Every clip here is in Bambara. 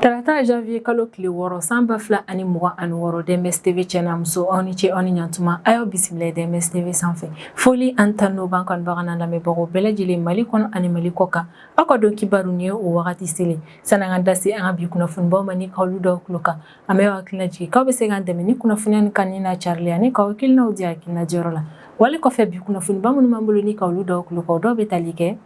Tarata janvier kalo tile 6 san 2026, DMS TV cɛ n'a muso, aw ni ce, aw ni ɲantuma. A y'aw bisimila DMS TV sanfɛ. Foli ani tanu b'an kanubaga n'an lamɛnbagaw bɛɛ lajɛlen, Mali kɔnɔ ani Mali kɔ kan. Aw ka don kibaru nin ye o wagati selen. Sani an ka da se an ka bi kunnafonibaw ma ni k'olu dɔw tulo kan, an bɛ aw hakilina jigin k'aw bɛ se k'an dɛmɛ ni kunnafoniya nin kanuni n'a carili ani k'aw hakilinaw di hakilina diyɔrɔ la. Wale kɔfɛ, bi kunnafoniba minnu b'an bolo ni k'olu dɔw tulo kan, o dɔw bɛ tali kɛ: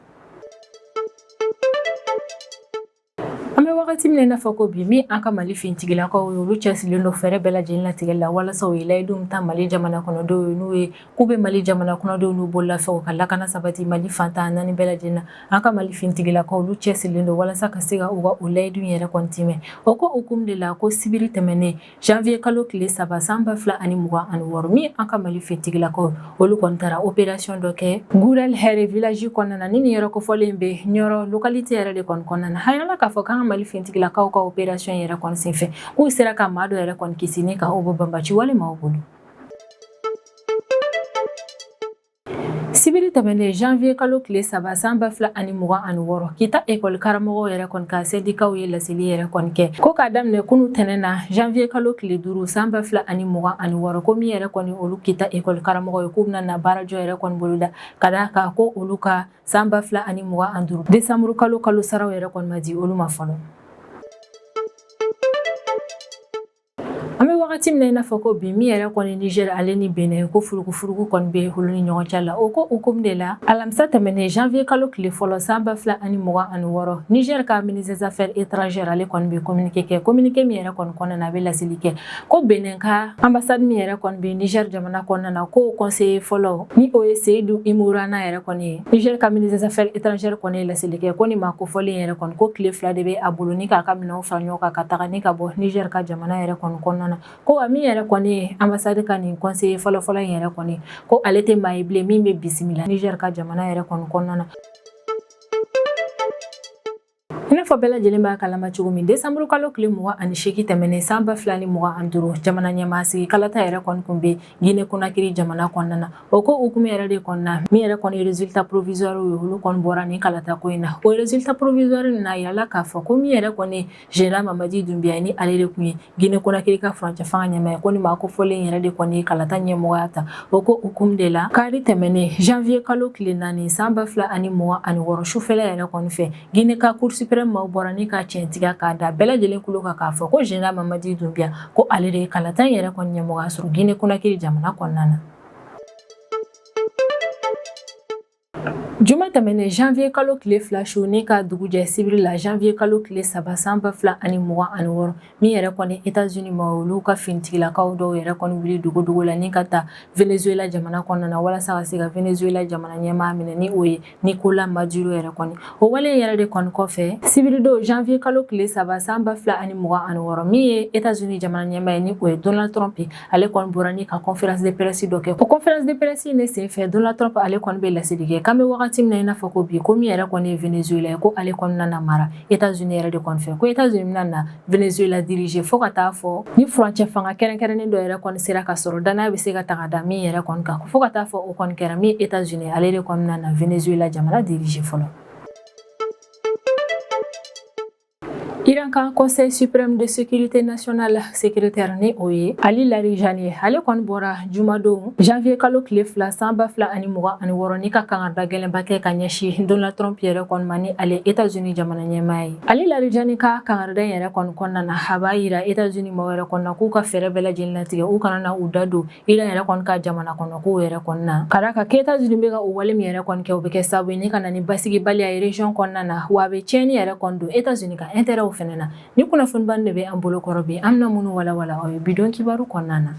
An bɛ wagati min na i n'a fɔ ko bi, min an ka Mali finitigilakaw ye, olu cɛsirilen don fɛɛrɛ bɛɛ lajɛlen latigɛ la walasa u ye layidu min ta Mali jamana kɔnɔdenw ye, n'u ye k'u bɛ Mali jamana kɔnɔdenw n'u bololafɛnw ka lakana sabati Mali fan 14 bɛɛ lajɛlen na. An ka Mali finitigilakaw, olu cɛsirilen don walasa ka se ka u ka o layidu yɛrɛ kɔni timɛ. O ko hukumu de la, ko sibiri tɛmɛnen, janvier kalo tile 3 san 2026, min an ka Mali finitigilakaw, olu kɔni taara opération dɔ kɛ Gurel Hɛrɛ village kɔnɔna na. Ni nin yɔrɔ kofɔlen bɛ Ɲɔrɔ localité yɛrɛ de kɔni kɔnɔna na. A yirala k'a fɔ k'an ka Mali finitigilakaw ka opération yɛrɛ kɔni senfɛ, k'u sera ka maa dɔ yɛrɛ kɔni kisi ni ka o bɔ banbaci wale maaw bolo. Sibiri tɛmɛnen, janvier kalo tile 3 san 2026, Kita ekɔli karamɔgɔw yɛrɛ kɔni ka sɛndikaw ye laseli yɛrɛ kɔni kɛ ko k'a daminɛ kunu tɛnɛ na, janvier kalo tile 5 san 2026, ko min yɛrɛ kɔni olu Kita ekɔli karamɔgɔw ye, k'u bɛna na baarajɔ yɛrɛ kɔni boloda, ka d'a kan ko olu ka san 2025 desanburu kalo kalo saraw yɛrɛ kɔni ma di olu ma fɔlɔ. An bɛ wagati min na i n'a fɔ ko bi, min yɛrɛ kɔni Niger ale ni Benin, ko furukufuruku kɔni bɛ olu ni ɲɔgɔn cɛ la. O ko hukumu de la, alamisa tɛmɛnen, janvier kalo tile 1 san 2026, Niger ka ministre des affaires étrangères, ale kɔni bɛ communiqué kɛ. Communiqué min yɛrɛ kɔni kɔnɔna na, a bɛ laseli kɛ ko Benin ka ambassade min yɛrɛ kɔni bɛ Niger jamana kɔnɔna na, ko conseiller fɔlɔ, ni o ye Seyidu Imurana yɛrɛ kɔni ye. Niger ka ministre des affaires étrangères kɔni ye laseli kɛ ko nin maa kofɔlen yɛrɛ kɔni, ko tile 2 de bɛ a bolo ni k'a ka minɛnw fara ɲɔgɔn kan ka taga ni ka bɔ Niger ka jamana yɛrɛ kɔni kɔnɔna na. Ko wa min yɛrɛ kɔni ye ambassade ka nin conseiller fɔlɔfɔlɔ in yɛrɛ kɔni, ko ale tɛ maa ye bilen min bɛ bisimila Niger ka jamana yɛrɛ kɔni kɔnɔna na. I n'a fɔ bɛɛ lajɛlen b'a kalama cogo min, desanburu kalo tile 28 tɛmɛnen san 2025, jamana ɲɛmaa sigi kalata yɛrɛ kɔni kun bɛ Guinée Conakry jamana kɔnɔna na. O ko hukumu yɛrɛ de kɔnɔna, min yɛrɛ kɔni résultat provisoire ye, olu kɔni bɔra nin kalata ko in na. O résultat provisoire nin na, yirala k'a fɔ ko min yɛrɛ kɔni général Mamadi Doumbouya, ni ale de kun ye Guinée Conakry ka furancɛ fanga ɲɛmaa ye, ko ni maa kofɔlen yɛrɛ de kɔni ye kalata ɲɛmɔgɔya ta. O ko hukumu de la, kari tɛmɛnen, janvier kalo tile 4 san 2026, sufɛla yɛrɛ kɔni fɛ, Guinée ka cour suprême maaw bɔra ni ka tiɲɛtigiya k'a da bɛɛ lajɛlen tulo kan k'a fɔ ko général Mamadi Doumbouya, ko ale de ye kalata in yɛrɛ kɔni ɲɛmɔgɔya sɔrɔ Guinée Conakry jamana kɔnɔna na. Juma tɛmɛnen, janvier kalo tile 2 su ni ka dugujɛ sibiri la, janvier kalo tile 3 san 2026, min yɛrɛ kɔni États-Unis ma, olu ka finitigilakaw dɔw yɛrɛ kɔni wuli dogodogo la ni ka taa Venezuela jamana kɔnɔna na walasa ka se ka Venezuela jamana ɲɛmaa minɛ, ni o ye Nicolas Maduro yɛrɛ kɔni. O wale yɛrɛ de kɔni kɔfɛ, sibiridon, janvier kalo tile 3 san 2026, min ye États-Unis jamana ɲɛmaa ye, ni o ye Donald Trump ye, ale kɔni bɔra ni ka conférence de presse dɔ kɛ. O conférence de presse in de senfɛ, Donald Trump ale kɔni bɛ laseli kɛ k'an bɛ wagati min na i n'a fɔ ko bi, ko min yɛrɛ kɔni ye Venezuela ye, ko ale kɔni nana mara États-Unis yɛrɛ de kɔni fɛ, ko États-Unis bɛna na Venezuela diriger fo ka taa fɔ ni furancɛ fanga kɛrɛnkɛrɛnnen dɔ yɛrɛ kɔni sera ka sɔrɔ, danaya bɛ se ka ta ka da min yɛrɛ kɔni kan, fo ka taa fɔ o kɔni kɛra, min États-Unis ale de kɔni nana Venezuela jamana diriger fɔlɔ. Iran ka Conseil suprême de sécurité nationale secrétaire, ni o ye Ali Larijani ye, ale kɔni bɔra jumadon, janvier kalo tile 2 san 2026, ni ka kangarida gɛlɛnba kɛ ka ɲɛsin Donald Trump yɛrɛ kɔni ma, ni ale États-Unis jamana ɲɛmaa ye. Ali Larijani ka kangarida in yɛrɛ kɔni kɔnɔna na, a b'a yira États-Unis maaw yɛrɛ kɔni na k'u ka fɛɛrɛ bɛɛ lajɛlen latigɛ, u kana na u da don Iran yɛrɛ kɔni ka jamana kɔnɔ kow yɛrɛ kɔni na, ka d'a kan k'États-Unis bɛ ka o wale min yɛrɛ kɔni kɛ, o bɛ kɛ sababu ye ni ka na ni basigibaliya ye région kɔnɔna na, wa a bɛ tiɲɛni yɛrɛ kɔni don États-Unis ka intérêt fɛnɛ na. Ni kunnafoniba de bɛ an bolo kɔrɔ bi, an bɛna minnu walawala aw ye bi don kibaru kɔnɔna na.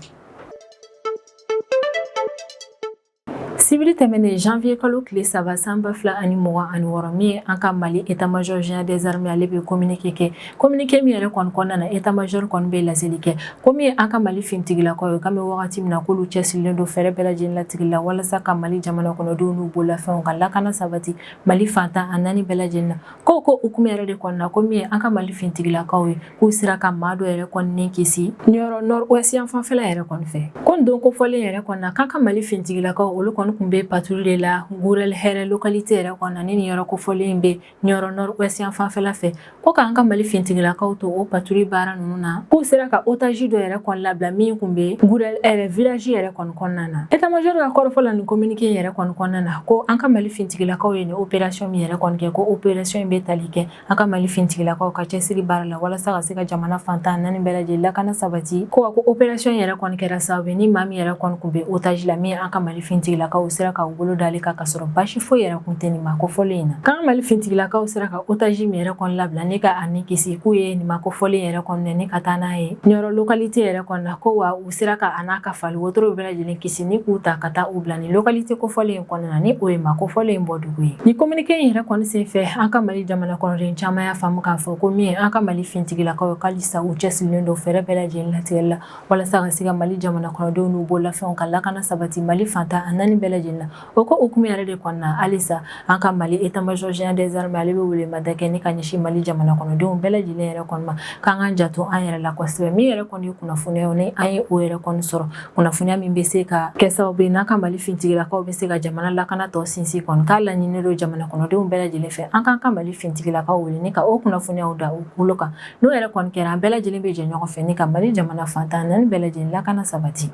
Sibiri tɛmɛnen, janvier kalo tile 3 san 2026, min ye an ka Mali état-major général des armées, ale bɛ communiqué kɛ. Communiqué min yɛrɛ kɔni kɔnɔna na, état-major kɔni bɛ laseli kɛ ko min ye an ka Mali finitigilakaw ye, k'an bɛ wagati min na, k'olu cɛsirilen don fɛɛrɛ bɛɛ lajɛlen latigɛ la walasa ka Mali jamana kɔnɔdenw n'u bololafɛnw ka lakana sabati Mali fan 14 bɛɛ lajɛlen na. Ko hukumu yɛrɛ de kɔnɔna, ko min ye an ka Mali finitigilakaw ye, k'u sera ka maa dɔ yɛrɛ kɔni kisi Ɲɔrɔ nord ouest yan fanfɛla yɛrɛ kɔni fɛ. Ko nin don kofɔlen yɛrɛ kɔnɔna, k'an ka Mali finitigilakaw, olu kɔni tun tun bɛ patrouille de la Gourel Hɛrɛ localité yɛrɛ kɔnɔna ni nin yɔrɔ kofɔlen in bɛ Ɲɔrɔ nord-ouest yan fanfɛla fɛ, ko k'an ka Mali finitigilakaw to o patrouille baara ninnu na, k'u sera ka otage dɔ yɛrɛ kɔni labila min tun bɛ Gourel Hɛrɛ village yɛrɛ kɔni kɔnɔna na. État-major ka kɔrɔfɔ la nin communiqué yɛrɛ kɔni kɔnɔna na, ko an ka Mali finitigilakaw ye nin opération min yɛrɛ kɔni kɛ, ko opération in bɛ tali kɛ an ka Mali finitigilakaw ka cɛsiri baara la walasa ka se ka jamana fan 14 bɛɛ lajɛlen lakana sabati. Ko wa ko opération yɛrɛ kɔni kɛra sababu ni maa min yɛrɛ kɔni tun bɛ otage la, min an ka Mali finitigilakaw sera ka u bolo d'ale kan ka sɔrɔ baasi foyi yɛrɛ kun tɛ nin maa kofɔlen in na. K'an ka Mali finitigilakaw sera ka otage min yɛrɛ kɔni labila ni ka a ni kisi, k'u ye nin maa kofɔlen yɛrɛ kɔni ni ka taa n'a ye Ɲɔrɔ localité yɛrɛ kɔni na, ko wa u sera ka a n'a ka fali wotoro bɛɛ lajɛlen kisi ni k'u ta ka taa u bila nin localité kofɔlen in kɔnɔna na, ni o ye maa kofɔlen in bɔ dugu ye. Nin communiqué in yɛrɛ kɔni senfɛ, an ka Mali jamana kɔnɔden caman y'a faamu k'a fɔ ko min ye an ka Mali finitigilakaw ye, k'alisa u cɛsirilen don fɛɛrɛ bɛɛ lajɛlen latigɛli la walasa ka se ka Mali jamana kɔnɔdenw n'u bololafɛnw ka lakana sabati Mali fan 14 bɛɛ lajɛlen na. O ko hukumu yɛrɛ de kɔnɔna, halisa an ka Mali état-major général des armées, ale bɛ welemada kɛ ni ka ɲɛsin Mali jamana kɔnɔdenw bɛɛ lajɛlen yɛrɛ kɔni ma, k'an k'an janto an yɛrɛ la kosɛbɛ. Min yɛrɛ kɔni ye kunnafoniya ni an ye o yɛrɛ kɔni sɔrɔ, kunnafoniya min bɛ se ka kɛ sababu ye n'an ka Mali finitigilakaw bɛ se ka jamana lakana tɔ sinsin kɔni, k'a laɲininen don jamana kɔnɔdenw bɛɛ lajɛlen fɛ, an k'an ka Mali finitigilakaw wele ni ka o kunnafoniyaw da u tulo kan. N'o yɛrɛ kɔni kɛra, an bɛɛ lajɛlen bɛ jɛ ɲɔgɔn fɛ ni ka Mali jamana fan 14 bɛɛ lajɛlen lakana sabati.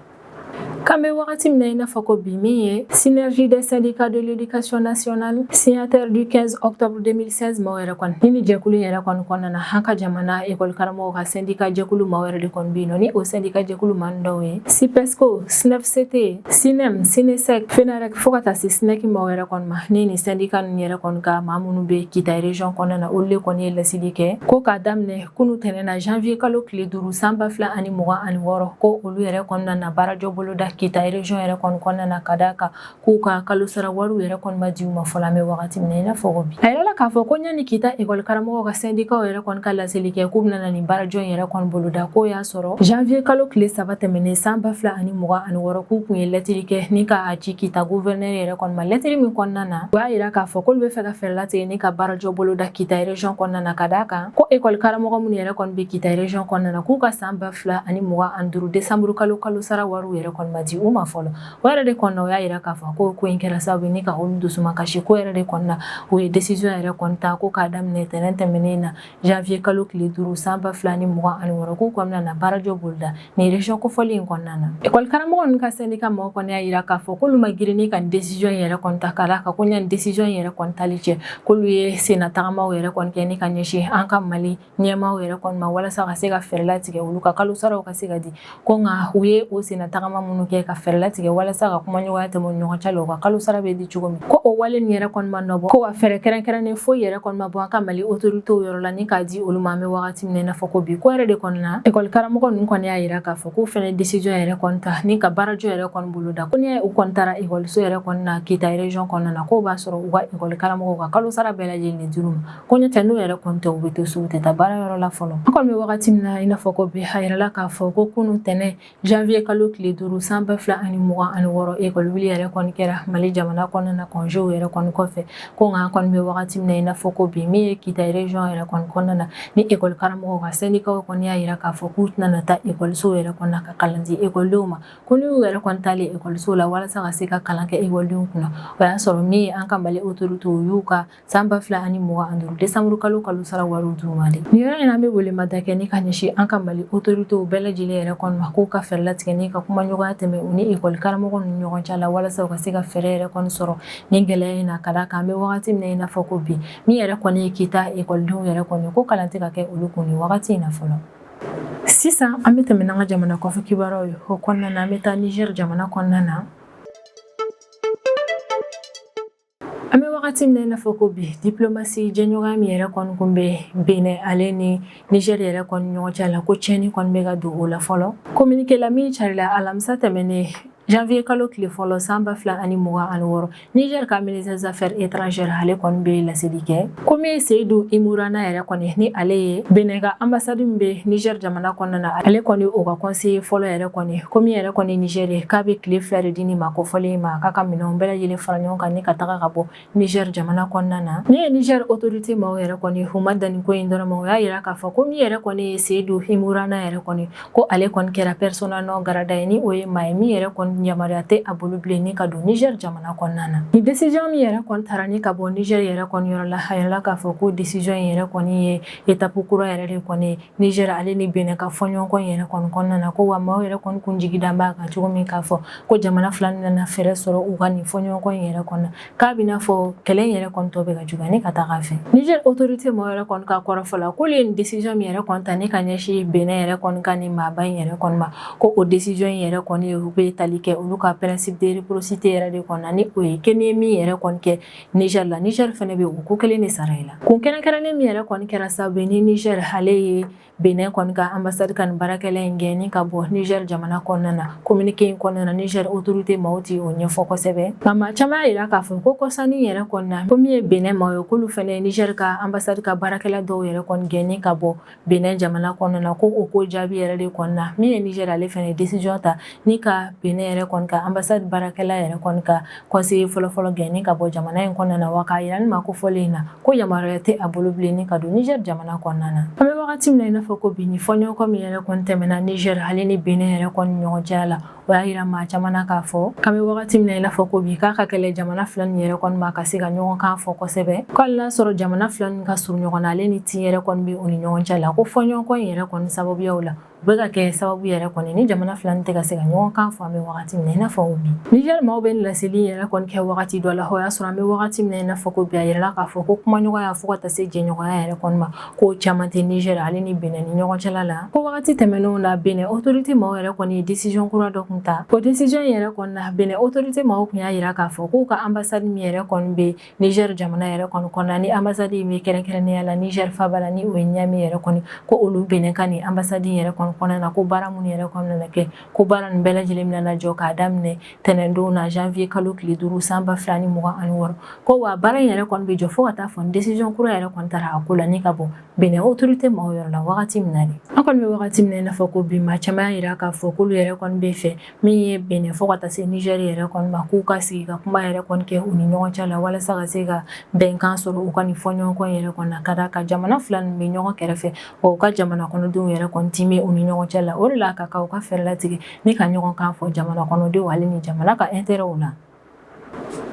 K'an bɛ wagati min na i n'a fɔ ko bi, min ye Synergie des syndicats de l'éducation nationale, signataire du 15 octobre 2016 maaw yɛrɛ kɔni, ni ni jɛkulu yɛrɛ kɔni kɔnɔna na, an ka jamana école karamɔgɔw ka syndicat jɛkulu maaw yɛrɛ de kɔni bɛ yen nɔ. Ni o syndicat jɛkulu maa dɔw ye SYPESCO, SNEFCT, SYNEM, SYNESEC, FENAREC, fo ka taa se SNEC maaw yɛrɛ kɔni ma. Ni ni syndicat ninnu yɛrɛ kɔni ka maa minnu bɛ Kita région kɔnɔna na, olu de kɔni ye laseli kɛ ko k'a daminɛ kunu tɛnɛn na, janvier kalo tile 5 san 2026, ko olu yɛrɛ kɔnɔna na baarajɔ boloda Kita région yɛrɛ kɔni kɔnɔna na, ka d'a kan k'u ka kalo sara wariw yɛrɛ kɔni ma di u ma fɔlɔ. An bɛ wagati min na i n'a fɔ ko bi, a yirala k'a fɔ ko ɲani Kita école karamɔgɔw ka syndicat yɛrɛ kɔni ka laseli kɛ k'u bɛna na nin baarajɔ in yɛrɛ kɔni boloda, k'o y'a sɔrɔ janvier kalo tile 3 tɛmɛnen san 2026, k'u kun ye lɛtiri kɛ ni ka a ci Kita gouverneur yɛrɛ kɔni ma. Lɛtiri min kɔnɔna na, u y'a yira k'a fɔ k'olu bɛ fɛ ka fɛɛrɛ latigɛ ni ka baarajɔ boloda Kita région kɔnɔna na, ka d'a kan ko école karamɔgɔ minnu yɛrɛ kɔni bɛ Kita région kɔnɔna na, k'u ka san 2025 décembre kalo kalo sara wariw yɛrɛ kɔni ma di u ma fɔlɔ. O yɛrɛ de kɔnɔna, u y'a yira k'a fɔ ko ko in kɛra sababu ye ni ka olu dusumakasi ko yɛrɛ de kɔnɔna, u ye décision yɛrɛ kɔni ta ko k'a daminɛ tɛnɛn tɛmɛnen na, janvier kalo tile 5 san 2026, k'u kɔnɔna na baarajɔ boloda nin région kofɔlen in kɔnɔna na. École karamɔgɔ ninnu ka syndicat mɔgɔw kɔni y'a yira k'a fɔ k'olu ma girin ni ka nin décision in yɛrɛ kɔni ta, ka d'a kan ko ɲani décision in yɛrɛ kɔni tali cɛ, k'olu ye senna tagamaw yɛrɛ kɔni kɛ ni ka ɲɛsin an ka Mali ɲɛmaaw yɛrɛ kɔni ma walasa ka se ka fɛɛrɛ latigɛ olu ka kalo saraw ka se ka di. Ko nka u ye o senna tagama minnu kɛ ka fɛɛrɛ latigɛ walasa ka kumaɲɔgɔnya tɛmɛ u ni ɲɔgɔn cɛ la, u ka kalo sara bɛ di cogo min, ko o wale nin yɛrɛ kɔni ma nɔbɔ, ko wa fɛɛrɛ kɛrɛnkɛrɛnnen foyi yɛrɛ kɔni ma bɔ an ka Mali autorités yɔrɔ la ni k'a di olu ma. An bɛ wagati min na i n'a fɔ ko bi, ko yɛrɛ de kɔni na, école karamɔgɔ ninnu kɔni y'a yira k'a fɔ k'u fɛnɛ décision yɛrɛ kɔni ta ni ka baarajɔ yɛrɛ kɔni boloda, ko n'i u kɔni taara ekɔliso yɛrɛ kɔni na Kita région kɔnɔna na, k'o b'a sɔrɔ u ka ekɔli karamɔgɔw ka kalo sara bɛɛ lajɛlen dir'u ma, ko n'o tɛ n'o yɛrɛ kɔni tɛ, u bɛ to so, u tɛ taa baara yɔrɔ la fɔlɔ. An kɔni bɛ wagati min na i n'a fɔ ko bi, a yirala k'a fɔ ko kunu tɛnɛn, janvier kalo tile 5 san 2026, ekɔli wuli yɛrɛ kɔni kɛra Mali jamana kɔnɔna na congéw yɛrɛ kɔni kɔfɛ. Ko nka an kɔni bɛ wagati min na i n'a fɔ ko bi, min ye Kita région yɛrɛ kɔni kɔnɔna na, ni ekɔli karamɔgɔw ka syndicat kɔni y'a yira k'a fɔ k'u tɛna na taa ekɔliso yɛrɛ kɔni na ka kalan di ekɔlidenw ma, ko n'u yɛrɛ kɔni taalen ekɔliso la walasa ka se ka kalan kɛ ekɔlidenw kunna, o y'a sɔrɔ min ye an ka Mali autorités y'u ka san 2025 décembre kalo kalo sara wariw d'u ma de. Nin yɔrɔ in na, an bɛ welemada kɛ ni ka ɲɛsin an ka Mali autorités bɛɛ lajɛlen yɛrɛ kɔni ma, k'u ka fɛɛrɛ latigɛ ni ka kumaɲɔgɔnya tɛmɛ u ni ekɔli karamɔgɔ ni ɲɔgɔn cɛ la walasa u ka se ka fɛɛrɛ yɛrɛ kɔni sɔrɔ nin gɛlɛya in na, ka d'a kan an bɛ wagati min na i n'a fɔ ko bi, min yɛrɛ kɔni ye Kita ekɔlidenw yɛrɛ kɔni, ko kalan tɛ ka kɛ olu kun nin wagati in na fɔlɔ. Sisan an bɛ tɛmɛ n'an ka jamana kɔfɛ kibaruyaw ye. O kɔnɔna na, an bɛ taa Niger jamana kɔnɔna na. An bɛ wagati min na i n'a fɔ ko bi, diplomatie jɛɲɔgɔnya min yɛrɛ kɔni kun bɛ Benin ale ni Niger yɛrɛ kɔni ɲɔgɔn cɛ la, ko tiɲɛni kɔni bɛ ka don o la fɔlɔ. Communiqué la min carila alamisa tɛmɛnen, janvier kalo tile fɔlɔ san 2026, Niger ka ministre des affaires étrangères, ale kɔni bɛ laseli kɛ ko min ye Seyidu Imurana yɛrɛ kɔni, ni ale ye Benin ka ambassade min bɛ Niger jamana kɔnɔna na, ale kɔni o ka conseiller fɔlɔ yɛrɛ kɔni, ko min yɛrɛ kɔni Niger ye, k'a bɛ tile 2 de di nin maa kofɔlen ma, k'a ka minɛnw bɛɛ lajɛlen fara ɲɔgɔn kan ni ka taga ka bɔ Niger jamana kɔnɔna na. Min ye Niger autorité maaw yɛrɛ kɔni, u ma dan nin ko in dɔrɔn ma. U y'a yira k'a fɔ ko min yɛrɛ kɔni ye Seyidu Imurana yɛrɛ kɔni, ko ale kɔni kɛra persona non grata ye, ni o ye maa ye min yɛrɛ kɔni yamaruya tɛ a bolo bilen ni ka don Niger jamana kɔnɔna na. Ni décision min yɛrɛ kɔni tara ni ka bɔ Niger yɛrɛ kɔni yɔrɔ la, a yirala k'a fɔ ko décision in yɛrɛ kɔni ye étape kura yɛrɛ de kɔni Niger ale ni Benin ka fɔɲɔgɔnkɔ yɛrɛ kɔni kɔnɔna na, ko wa maaw yɛrɛ kɔni kun jigi dan b'a kan cogo min k'a fɔ ko jamana fila nana fɛɛrɛ sɔrɔ u ka nin fɔɲɔgɔnkɔ in yɛrɛ kɔnɔ, k'a bɛna fɔ kɛlɛ in yɛrɛ kɔni tɔ bɛ ka juguya ni ka taga fɛ. Niger autorité maaw yɛrɛ kɔni ka kɔrɔfɔ la, k'olu ye nin décision min yɛrɛ kɔni ta ni ka ɲɛsin Benin yɛrɛ kɔni ka nin maaba in yɛrɛ kɔni ma, ko o décision in yɛrɛ kɔni u bɛ tali kɛ olu ka principe de réciprocité yɛrɛ de kɔnɔ, ni o ye ko n'i ye min yɛrɛ kɔni kɛ Niger la, Niger fana bɛ o ko kelen de sara i la. Kun kɛrɛnkɛrɛnnen min yɛrɛ kɔni kɛra sababu ye ni Niger ale ye Benin kɔni ka ambassade ka nin baarakɛla in gɛn ni ka bɔ Niger jamana kɔnɔna na, communiqué in kɔnɔna na, Niger autorité maaw ti o ɲɛfɔ kosɛbɛ. Nka maa caman y'a yira k'a fɔ ko kɔsannin yɛrɛ kɔni na, ko min ye Benin maaw ye, k'olu fana ye Niger ka ambassade ka baarakɛla dɔw yɛrɛ kɔni gɛn ni ka bɔ Benin jamana kɔnɔna na, ko o ko jaabi yɛrɛ de kɔni na, min ye Niger ale fana ye décision ta ni ka Benin yɛrɛ kɔni ka ambassade baarakɛla yɛrɛ kɔni ka conseiller fɔlɔfɔlɔ gɛn ni ka bɔ jamana in kɔnɔna na, wa k'a yira ni maa kofɔlen in na ko yamaruya tɛ a bolo bilen ni ka don Niger jamana kɔnɔna na. An bɛ wagati min na i n'a fɔ ko bi, ni fɔɲɔgɔnkɔ min yɛrɛ kɔni tɛmɛna Niger ale ni Benin yɛrɛ kɔni ɲɔgɔn cɛ la, o y'a yira maa caman na k'a fɔ k'an bɛ wagati min na i n'a fɔ ko bi, k'a ka kɛlɛ jamana fila nin yɛrɛ kɔni ma ka se ka ɲɔgɔn kan fɔ kosɛbɛ, ko hali n'a sɔrɔ jamana fila nin ka surun ɲɔgɔn na, ale ni tin yɛrɛ kɔni bɛ u ni ɲɔgɔn cɛ la, ko fɔɲɔgɔnkɔ in yɛrɛ kɔni sababuyaw la, u bɛ ka kɛ sababu yɛrɛ kɔni ni jamana fila nin tɛ ka se ka ɲɔgɔn kan fɔ an bɛ wagati min na i n'a fɔ bi. Niger maaw bɛ laseli yɛrɛ kɔni kɛ wagati dɔ la, o y'a sɔrɔ an bɛ wagati min na i n'a fɔ ko bi, a yirala k'a fɔ ko kumaɲɔgɔnya fo ka taa se jɛɲɔgɔnya yɛrɛ kɔni ma, ko caman tɛ Niger ale ni Benin ni ɲɔgɔn cɛla la. Ko wagati tɛmɛnenw na, Benin autorité maaw yɛrɛ kɔni ye décision kura dɔ kun ta. O décision yɛrɛ kɔni na, Benin autorité maaw kun y'a yira k'a fɔ k'u ka ambassade min yɛrɛ kɔni bɛ Niger jamana yɛrɛ kɔni kɔnɔna, ni ambassade in bɛ kɛrɛnkɛrɛnnenya la Niger faaba la, ni o ye Niamey yɛrɛ kɔni, ko olu Benin ka nin ambassade in yɛrɛ kɔni kɔnɔna na, ko baara minnu yɛrɛ kɔni nana kɛ, ko baara nin bɛɛ lajɛlen bɛna jɔ k'a daminɛ tɛnɛndon na, janvier kalo tile 5 san 2026, ko wa baara in yɛrɛ kɔni bɛ jɔ fo ka taa fɔ ni décision kura yɛrɛ kɔni taara a ko la ni ka bɔ Benin autorité maaw yɔrɔ la wagati min na de. An kɔni bɛ wagati min na i n'a fɔ ko bi, maa caman y'a yira k'a fɔ k'olu yɛrɛ kɔni bɛ fɛ min ye Benin fo ka taa se Niger yɛrɛ kɔni ma, k'u ka sigi ka kuma yɛrɛ kɔni kɛ u ni ɲɔgɔn cɛ la walasa ka se ka bɛnkan sɔrɔ u ka nin fɔɲɔgɔnkɔ yɛrɛ kɔni na, ka d'a kan jamana fila ninnu bɛ ɲɔgɔn kɛrɛfɛ, wa u ka jamana kɔnɔdenw yɛrɛ kɔni tin bɛ u ni ɲɔgɔn cɛ la. O de la a ka kan u ka fɛɛrɛ latigɛ ni ka ɲɔgɔn kan fɔ jamana kɔnɔdenw ale ni jamana ka intérêt la.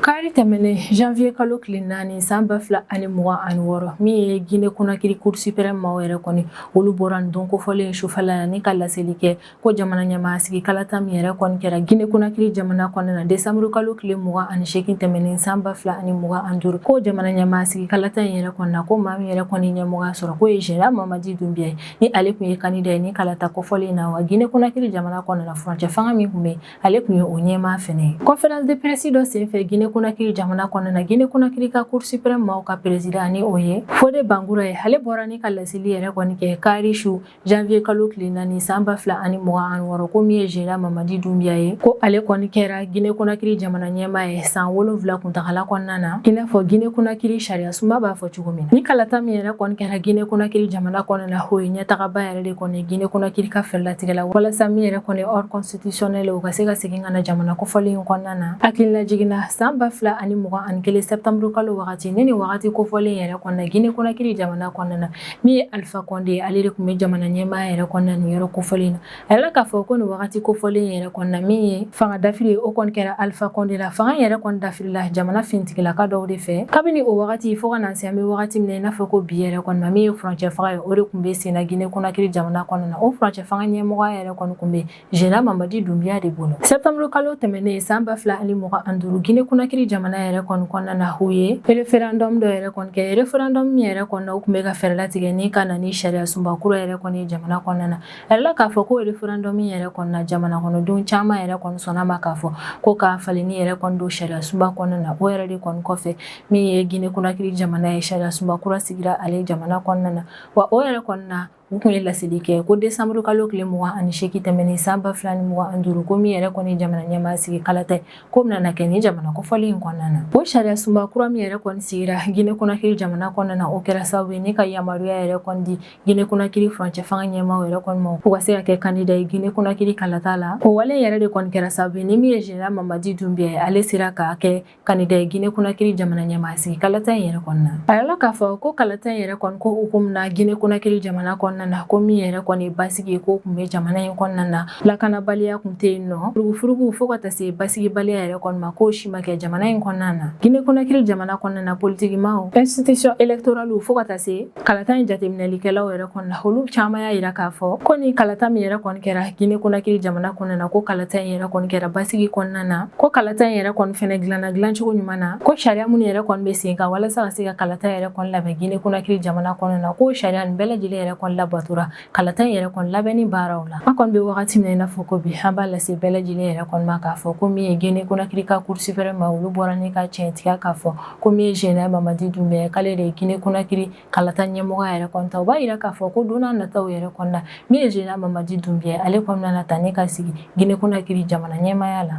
Kari tɛmɛnen janvier kalo tile 4 san 2026, min ye Guinée Conakry Cour suprême maaw yɛrɛ kɔni, olu bɔra nin don kofɔlen sufɛla la ni ka laseli kɛ ko jamana ɲɛmaa sigi kalata min yɛrɛ kɔni kɛra Guinée Conakry jamana kɔnɔna na décembre kalo tile 28 tɛmɛnen san 2025, ko jamana ɲɛmaa sigi kalata in yɛrɛ kɔni na, ko maa min yɛrɛ kɔni ɲɛmɔgɔya sɔrɔ, k'o ye Général Mamadi Doumbouya ye, ni ale tun ye candidat ye ni kalata kofɔlen na. Wa Guinée Conakry jamana kɔnɔna na, furancɛ fanga min tun bɛ, ale tun ye o ɲɛmaa fɛnɛ ye. Conférence de presse dɔ senfɛ Guinée Conakry jamana kɔnɔna na, Guinée Conakry ka Cour suprême maaw ka président, ni o ye Fodé Bangoura ye, ale bɔra ni ka laseli yɛrɛ kɔni kɛ kari su janvier kalo tile 4 san 2026, ko min ye Général Mamadi Doumbouya ye, ko ale kɔni kɛra Guinée Conakry jamana ɲɛmaa ye san 7 kuntagala kɔnɔna na, i n'a fɔ Guinée Conakry sariya sunba b'a fɔ cogo min na. Ni kalata min yɛrɛ kɔni kɛra Guinée Conakry jamana kɔnɔna na, o ye ɲɛtagaba yɛrɛ de kɔni Guinée Conakry ka fɛɛrɛlatigɛ la walasa min yɛrɛ kɔni ordre constitutionnel, o ka se ka segin ka na jamana kofɔlen in kɔnɔna na. Hakilina jiginna san 2021 septembre kalo wagati, ni nin wagati kofɔlen yɛrɛ kɔnɔna, Guinée Conakry jamana kɔnɔna na, min ye Alpha Condé, ale de tun bɛ jamana ɲɛmaa yɛrɛ kɔnɔna nin yɔrɔ kofɔlen na. A yɛrɛ k'a fɔ ko nin wagati kofɔlen yɛrɛ kɔnɔna, min ye fanga dafiri ye, o kɔni kɛra Alpha Condé la. Fanga yɛrɛ kɔni dafirila jamana finitigilaka dɔw de fɛ kabini o wagati fo ka na se an bɛ wagati min na i n'a fɔ ko bi yɛrɛ kɔni ma, min ye furancɛ fanga ye, o de tun bɛ sen na Guinée Conakry jamana kɔnɔna na. O furancɛ fanga ɲɛmɔgɔya yɛrɛ kɔni tun bɛ Général Mamadi Doumbouya de bolo. Septembre kalo tɛmɛnen san 2025, Guinée Conakry jamana yɛrɛ kɔni kɔnɔna na, u ye référendum dɔ yɛrɛ kɔni kɛ. Référendum min yɛrɛ kɔni na, u tun bɛ ka fɛɛrɛ latigɛ ni ka na ni sariya sunba kura yɛrɛ kɔni ye jamana kɔnɔna na. A yirala k'a fɔ ko référendum yɛrɛ kɔni na, jamana kɔnɔdenw caman yɛrɛ kɔni sɔnna ma k'a fɔ ko ka falenni yɛrɛ kɔni don sariya sunba kɔnɔna na. O yɛrɛ de kɔni kɔfɛ, min ye Guinée Conakry jamana ye, sariya sunba kura sigira ale jamana kɔnɔna na. Wa o yɛrɛ kɔni na, u tun ye laseli kɛ ko décembre kalo tile 28 tɛmɛnen san 2025, ko min yɛrɛ kɔni jamana ɲɛmaa sigi kalata, ko bɛna kɛ ni jamana kofɔlen in kɔnɔna na. O sariya sunba kura min yɛrɛ kɔni sigira Guinée Conakry jamana kɔnɔna na, o kɛra sababu ye ni ka yamaruya yɛrɛ kɔni di Guinée Conakry furancɛ fanga ɲɛmaaw yɛrɛ kɔni ma, k'u ka se ka kɛ candidat ye Guinée Conakry kalata la. O wale yɛrɛ de kɔni kɛra sababu ye ni min ye Général Mamadi Doumbouya ye, ale sera k'a kɛ candidat ye Guinée Conakry jamana ɲɛmaa sigi kalata in yɛrɛ kɔnɔna. A yirala k'a fɔ ko kalata in yɛrɛ kɔni ko hukumu na Guinée Conakry jamana kɔnɔna kɔnɔna na, ko min yɛrɛ kɔni basigi ye, ko tun bɛ jamana in kɔnɔna na, lakanabaliya tun tɛ yen nɔ, furugufurugu fo ka taa se basigibaliya yɛrɛ kɔni ma, k'o si ma kɛ jamana in kɔnɔna na. Guinée Conakry jamana kɔnɔna na, politikimaw, institution électorale, fo ka taa se kalata in jateminɛlikɛlaw yɛrɛ kɔni na, olu caman y'a yira k'a fɔ ko ni kalata min yɛrɛ kɔni kɛra Guinée Conakry jamana kɔnɔna na, ko kalata in yɛrɛ kɔni kɛra basigi kɔnɔna na, ko kalata in yɛrɛ kɔni fɛnɛ dilanna dilancogo ɲuman na, ko sariya minnu yɛrɛ kɔni bɛ sen kan walasa ka se ka kalata yɛrɛ kɔni labɛn Guinée Conakry jamana kɔnɔna na, ko sariya nin bɛɛ lajɛlen yɛrɛ kɔni labatora kalata in yɛrɛ kɔni labɛnni baaraw la. An kɔni bɛ wagati min na i n'a fɔ ko bi, an b'a lase bɛɛ lajɛlen yɛrɛ kɔni ma k'a fɔ ko min ye Guinée Conakry ka Cour suprême ma, olu bɔra ni ka tiɲɛtigiya k'a fɔ ko min ye Général Mamadi Doumbouya, k'ale de ye Guinée Conakry kalata ɲɛmɔgɔ yɛrɛ kɔni ta. O b'a yira k'a fɔ ko don n'a nataw yɛrɛ kɔni na, min ye Général Mamadi Doumbouya, ale kɔni nana ta ne ka sigi Guinée Conakry jamana ɲɛmaaya la.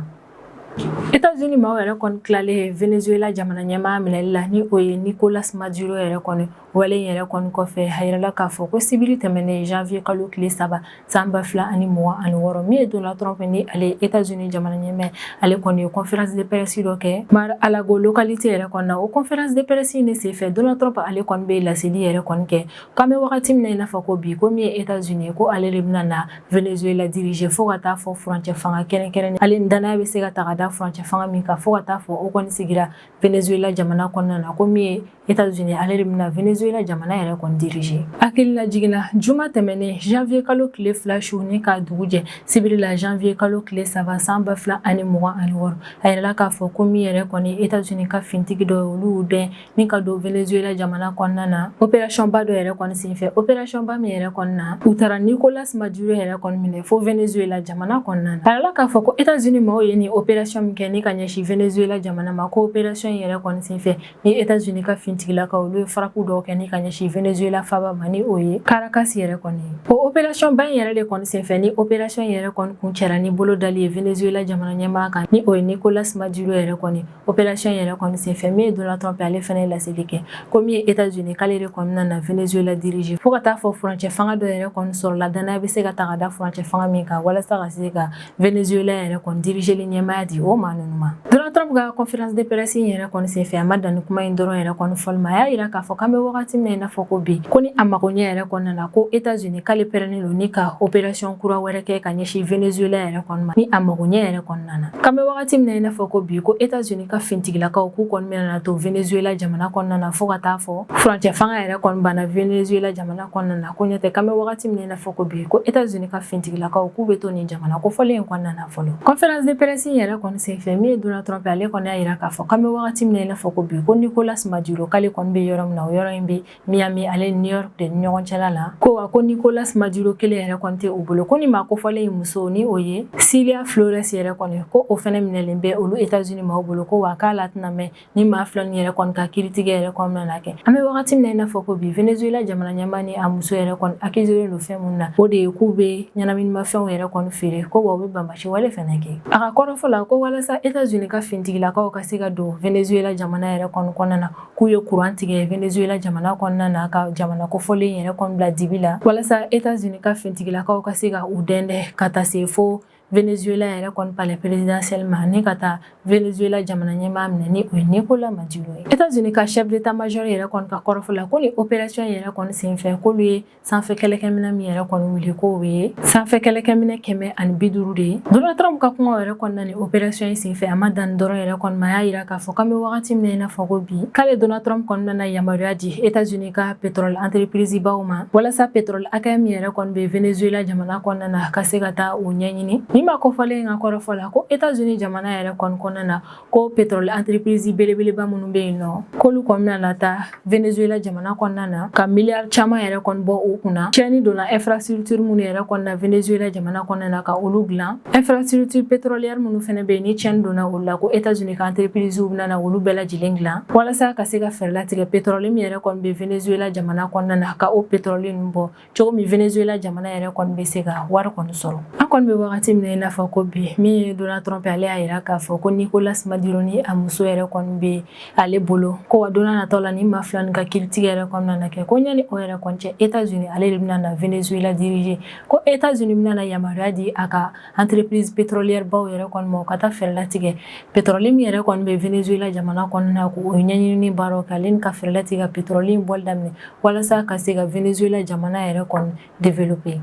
États-Unis maaw yɛrɛ kɔni tilalen Venezuela jamana ɲɛmaa minɛli la, ni o ye Nicolas Maduro yɛrɛ kɔni wale yɛrɛ kɔni kɔfɛ, a yirala k'a fɔ ko sibiri tɛmɛnen, janvier kalo tile 3 san 2026, min ye Donald Trump, ni ale ye États-Unis jamana ɲɛmaa, ale kɔni ye conférence de presse dɔ kɛ Mar-a-Lago localité yɛrɛ kɔni na. O conférence de presse in de senfɛ, Donald Trump ale kɔni bɛ laseli yɛrɛ kɔni kɛ k'an bɛ wagati min na i n'a fɔ ko bi, ko min ye États-Unis ye, ko ale de bɛna na Venezuela diriger fo ka taa fɔ furancɛ fanga kɛrɛnkɛrɛnnen, ale ni danaya bɛ se ka ta ka da furancɛ fanga min kan, fo ka taa fɔ o kɔni sigira Venezuela jamana kɔnɔna na, ko min ye États-Unis, ale de bɛna Venezuela jamana yɛrɛ kɔni diriger. Hakilila jiginna, juma tɛmɛnen, janvier kalo tile 2 su ni ka dugu jɛ sibiri la, janvier kalo tile 3 san 2026, a yirala k'a fɔ ko min yɛrɛ kɔni États-Unis ka fintigi dɔ ye, olu y'u dɛn ni ka don Venezuela jamana kɔnɔna na opération ba dɔ yɛrɛ kɔni senfɛ, opération ba min yɛrɛ kɔni na, u taara Nicolas Maduro yɛrɛ kɔni minɛ fo Venezuela jamana kɔnɔna na. A yirala k'a fɔ ko États-Unis maaw ye nin opération min kɛ ni ka ɲɛsin Venezuela jamana ma, ko opération in yɛrɛ kɔni senfɛ, ni États-Unis ka fintigilakaw, olu ye frappe dɔw kɛ ni ka ɲɛsin Venezuela faaba ma, ni o ye Caracas yɛrɛ kɔni ye. O opération ba in yɛrɛ de kɔni senfɛ, ni opération in yɛrɛ kɔni kuncɛra ni bolo dali ye Venezuela jamana ɲɛmaa kan, ni o ye Nicolas Maduro yɛrɛ kɔni. Opération yɛrɛ kɔni senfɛ, min ye Donald Trump, ale fana ye laseli kɛ ko min ye États-Unis, k'ale de kɔni nana Venezuela diriger fo ka taa fɔ furancɛ fanga dɔ yɛrɛ kɔni sɔrɔla, danaya bɛ se ka ta ka da furancɛ fanga min kan walasa ka se ka Venezuela yɛrɛ kɔni dirigeli ɲɛmaaya di o maa ninnu ma. Donald Trump ka conférence de presse in yɛrɛ kɔni senfɛ, a ma dan ni kuma in dɔrɔn yɛrɛ kɔni fɔli ma. A y'a yira k'a fɔ k'an bɛ wagati min na i n'a fɔ ko bi, ko ni a mago ɲɛ yɛrɛ kɔnɔna na, ko États-Unis k'ale pɛrɛnnen don ni ka opération kura wɛrɛ kɛ ka ɲɛsin Venezuela yɛrɛ kɔni ma, ni a mago ɲɛ yɛrɛ kɔnɔna na. K'an bɛ wagati min na i n'a fɔ ko bi, ko États-Unis ka fintigilakaw k'u kɔni bɛna na to Venezuela jamana kɔnɔna na fo ka taa fɔ furancɛ fanga yɛrɛ kɔni banna Venezuela jamana kɔnɔna na, ko ɲɛ tɛ k'an bɛ wagati min na i n'a fɔ ko bi, ko États-Unis ka fintigilakaw k'u bɛ to nin jamana kofɔlen in kɔnɔna na fɔlɔ. Conférence de presse in yɛrɛ kɔni senfɛ, min ye Donald Trump, ale kɔni y'a yira k'a fɔ k'an bɛ wagati min na i n'a fɔ ko bi, ko Nicolas Maduro k'ale kɔni bɛ yɔrɔ min na, o yɔrɔ in bɛ Miami ale ni New York de ni ɲɔgɔn cɛla la, ko wa ko Nicolas Maduro kelen yɛrɛ kɔni tɛ u bolo, ko ni maa kofɔlen in muso, ni o ye Cilia Flores yɛrɛ kɔni, ko o fɛnɛ minɛlen bɛ olu États-Unis maaw bolo, ko wa k'a la tɛna mɛn ni maa fila nin yɛrɛ kɔni ka kiiritigɛ yɛrɛ kɔni bɛna kɛ. An bɛ wagati min na i n'a fɔ ko bi, Venezuela jamana ɲɛmaa ni a muso yɛrɛ kɔni accusé don fɛn mun na, o de ye k'u bɛ ɲɛnaminimafɛnw yɛrɛ kɔni feere, ko wa u bɛ banbasi wale fɛnɛ kɛ. A ka kɔrɔfɔ la, ko walasa États-Unis ka fintigilakaw ka se ka don Venezuela jamana yɛrɛ kɔni kɔnɔna na, k'u ye kuran tigɛ Venezuela jamana kɔnɔna na, ka jamana kofɔlen yɛrɛ kɔni bila dibi la, walasa États-Unis ka fintigilakaw ka se ka u dɛndɛ ka taa se fo Venezuela yɛrɛ kɔni palais présidentiel ma, ni ka taa Venezuela jamana ɲɛmaa minɛ, ni o ye Nicolas Maduro ye. États-Unis ka chef d'état-major yɛrɛ kɔni ka kɔrɔfɔ la, ko ni opération yɛrɛ kɔni senfɛ, k'olu ye sanfɛ kɛlɛkɛminɛ min yɛrɛ kɔni wuli, k'o ye sanfɛ kɛlɛkɛminɛ 150 de ye. Donald Trump ka kuma yɛrɛ kɔnɔna ni opération in senfɛ, a ma dan dɔrɔn yɛrɛ kɔni ma, a y'a yira k'a fɔ k'an bɛ wagati min na i n'a fɔ ko bi, k'ale Donald Trump kɔni nana yamaruya di États-Unis ka pétrole entreprise baw ma, walasa pétrole hakɛ min yɛrɛ kɔni bɛ Venezuela jamana kɔnɔna na, ka se ka taa o ɲɛɲini. Min ma kofɔlen ka kɔrɔfɔ la, ko États-Unis jamana yɛrɛ kɔni kɔnɔna na, ko pétrole entreprise belebeleba minnu bɛ yen nɔ, k'olu kɔni bɛna taa Venezuela jamana kɔnɔna na ka miliyari caman yɛrɛ kɔni bɔ u kunna, tiɲɛni donna infrastructure minnu yɛrɛ kɔni na Venezuela jamana kɔnɔna na, ka olu dilan. Infrastructure pétrolière minnu fɛnɛ bɛ yen, ni tiɲɛni donna olu la, ko États-Unis ka entreprise bɛna na olu bɛɛ lajɛlen dilan, walasa ka se ka fɛɛrɛ latigɛ pétrole min yɛrɛ kɔni bɛ Venezuela jamana kɔnɔna na, ka o pétrole ninnu bɔ cogo min Venezuela jamana yɛrɛ kɔni bɛ se ka wari kɔni sɔrɔ. An kɔni bɛ wagati min na daminɛ i n'a fɔ ko bi, min ye Donald Trump, ale y'a jira k'a fɔ ko Nicolas Maduro ni a muso yɛrɛ kɔni bɛ ale bolo, ko wa don nataw la ni maa fila nin ka kiiritigɛ yɛrɛ kɔnɔna na kɛ, ko ɲani o yɛrɛ kɔni cɛ, États-Unis ale de bɛna na Venezuela diriger, ko États-Unis bɛna na yamaruya di a ka entreprise pétrolière baw yɛrɛ kɔni ma, u ka taa fɛɛrɛ latigɛ pétrole min yɛrɛ kɔni bɛ Venezuela jamana kɔnɔna na, k'o ɲɛɲinini baaraw kɛ, ale ni ka fɛɛrɛ latigɛ ka pétrole in bɔli daminɛ walasa ka se ka Venezuela jamana yɛrɛ kɔni développer.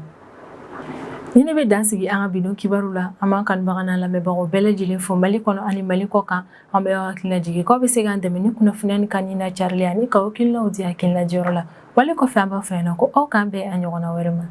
Ni ne bɛ dan sigi an ka bi don kibaru la, an b'an kanubaga n'an lamɛnbagaw bɛɛ lajɛlen fo Mali kɔnɔ ani Mali kɔ kan. An bɛ aw hakili lajigin k'aw bɛ se k'an dɛmɛ ni kunnafoniya ni kan na carili ani k'aw hakilinaw di hakilina diyɔrɔ la. Wale kɔfɛ, an b'a fɔ ɲɛna ko aw k'an bɛn a ɲɔgɔnna wɛrɛ ma.